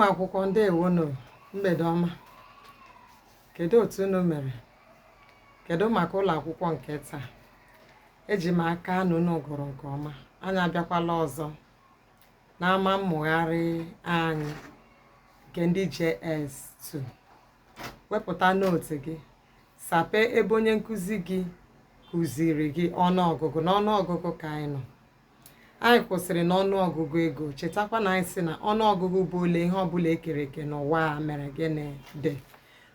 Ụmụ akwụkwọ, ndewonu, mgbede ọma. Kedu otu unu mere? Kedu maka ụlọ akwụkwọ nke taa? Eji m aka na unu gụrụ nke ọma. Anyị abịakwala ọzọ n'ama mmụgharị anyị nke ndị JS2. Wepụta note gị, sapee ebe onye nkụzi gị kụziri gị ọnụọgụgụ. N'ọnụọgụgụ ka anyị nọ. Anyị kwụsịrị n'ọnụọgụgụ ego. Chetakwa na anyị sị na ọnụọgụgụ bụ ole ihe ọbụla ekere eke n'ụwa a mere gịnị dị.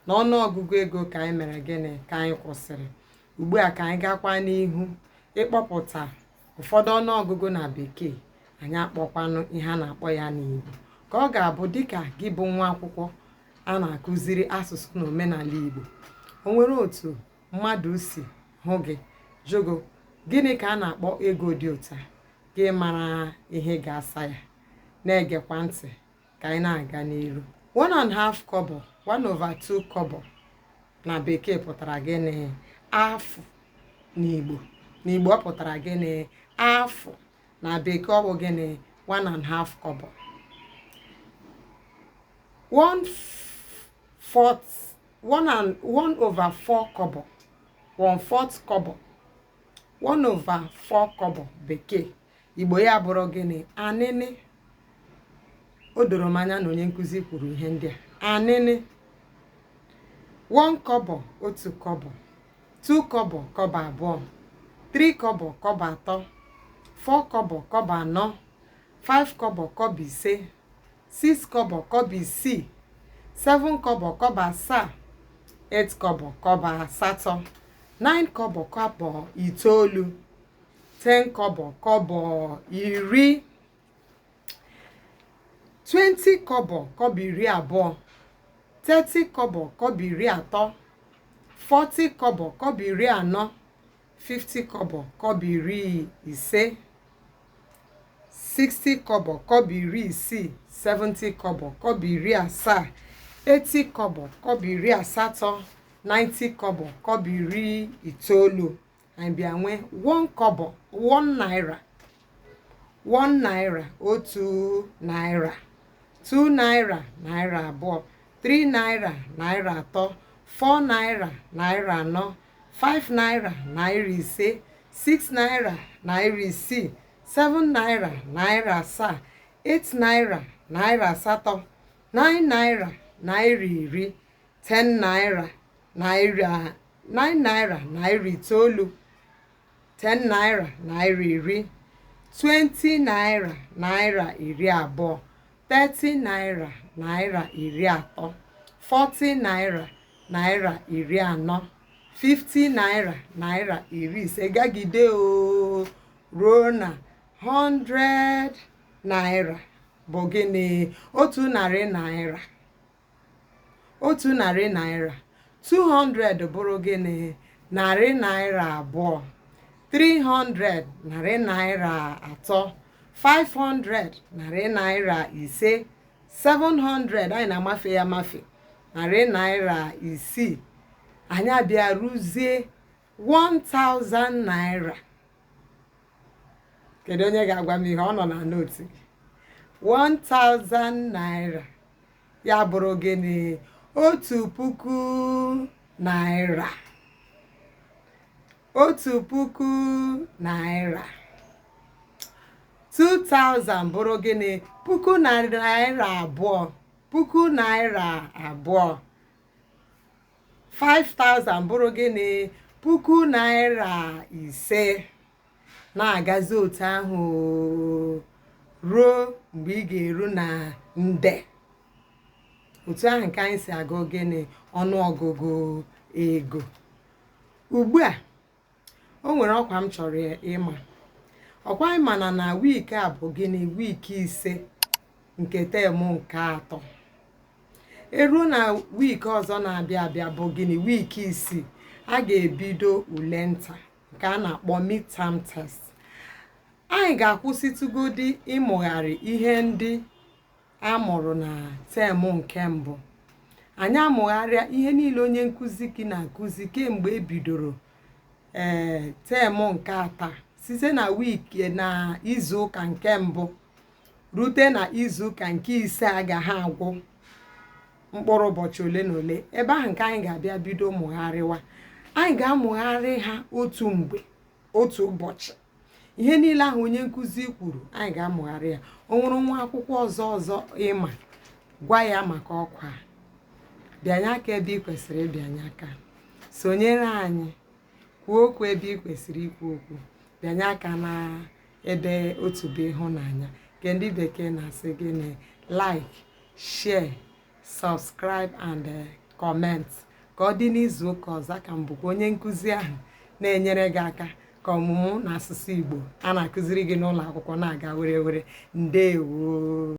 Na ọnụọgụgụ ego ka anyị mere gịnị ka anyị kwụsịrị. Ugbu a ka anyị gakwa n'ihu ịkpọpụta ụfọdụ ọnụọgụgụ na Bekee, anyị akpọkwanụ ihe a na-akpọ ya n'Igbo, ka ọ ga-abụ dịka gị bụ nwa akwụkwọ a na-akụziri asụsụ na omenala Igbo. O nwere otu mmadụ si hụ gị jụgo gịnị ka a na-akpọ ego dị otu a, gị mara ihe ga-asa ya. Na-egekwa ntị ka anyị na-aga n'iru. 1.5 kobo, 1/2 kobo na Bekee pụtara gịnị? Afụ n'Igbo. N'Igbo ọ pụtara gịnị? Afụ. Na Bekee ọ bụ gịnị? 1.5 kobo. One fourth, one and 1/4 kobo, 1/4 kobo, 1/4 kobo Bekee. Igbo ya bụrụ gịnị? Anịnị. O doro m anya na onye nkụzi kwuru ihe ndị a. Anịnị. 1 kobo, otu kobo. 2 kobo, kobo abụọ. 3 kobo, kobo atọ. 4 kobo, kobo anọ. 5 kobo, kobo ise. 6 kobo, kobo isii. 7 kobo, kobo asaa. 8 kobo, kobo asatọ. 9 kobo, kobo itoolu. 10 kobo, kobo 10. 20 kobo, kobo 20. 30 kobo, kobo 30. 40 kobo, kobo 40. 50 kobo, kobo 50. 60 kobo, kobo 60. 70 kobo, kobo 70. 80 kobo, kobo 80. 90 kobo, kobo 90. Anyị bịa nwee 1 kobo, 1 naira. 1 naira, otu naira. 2 naira, naira abụọ. 3 naira, naira atọ. 4 naira, naira anọ. 5 naira, naira ise. 6 naira, naira isii. 7 naira, naira asaa. 8 naira, naira asatọ. 9 naira, naira 10. 10 naira, naira 9 naira, naira itoolu. 10 naira, naira 10. 20 naira, naira 20. 30 naira, naira 30. 40 naira, naira 40. 50 naira, naira 50. Gagide o ruo na 100 naira bụ gịnị? 100 naira. 100 naira. 200 bụrụ gịnị? ₦200. 300, ₦300. 500, ₦500. 700, anyị na-amafe ya amafe, ₦600. Anyị abịa ruzie 1000 naira. Kedu onye ga-agwa m ihe ọ nọ na note gị? 1000 naira ya bụrụ gịnị? ₦1000. ₦1000. 2000 bụrụ gịnị? ₦2,000. ₦2,000. 5000 bụrụ gịnị? ₦5,000. Na-agazi otu ahụ ruo mgbe ị ga-eru na nde. Otu ahụ nke anyị si agụ gịnị? Ọnụọgụgụ ego. Ugbu a o nwere ọkwa m chọrọ ịma. Ọkwa anyị mana na week a bụ gịnị? Week 5 nke term nke atọ. Eruo na week ọzọ na-abịa abịa bụ gịnị? Week 6, a ga-ebido ule nta nke a na-akpọ midterm test. Anyị ga-akwụsịtụgodi ịmụgharị ihe ndị a mụrụ na term nke mbụ. Anyị amụgharịa ihe niile onye nkụzi gị na-akụzi kemgbe e bidoro term nke atọ, site na week na izu ụka nke mbụ. Rute na izuụka nke ise agaghị agwụ mkpụrụ ụbọchị ole na ole, ebe ahụ nke anyị ga-abịa bido mụgharịwa. Anyị ga-amụgharị ha otu mgbe, otu ụbọchị. Ihe niile ahụ onye nkụzi kwuru, anyị ga-amụgharị ya. O nwere nwa akwụkwọ ọzọ ịma, gwa ya maka ọkwa a. Bịanye aka ebe ị kwesịrị ịbịanye aka, sonyere anyị, kwuo okwu ebe ị kwesịrị ikwu okwu, bịanye aka na ebe otu bụ ịhụnanya, nke ndị bekee na-asị gịnị? Like, share, subscribe and comment. Ka ọ dị n'izu ụka ọzọ. Aka m bụkwa onye nkụzi ahụ na-enyere gị aka ka ọmụmụ na asụsụ Igbo a na-akụziri gị n'ụlọ akwụkwọ na-aga were were. Ndewo.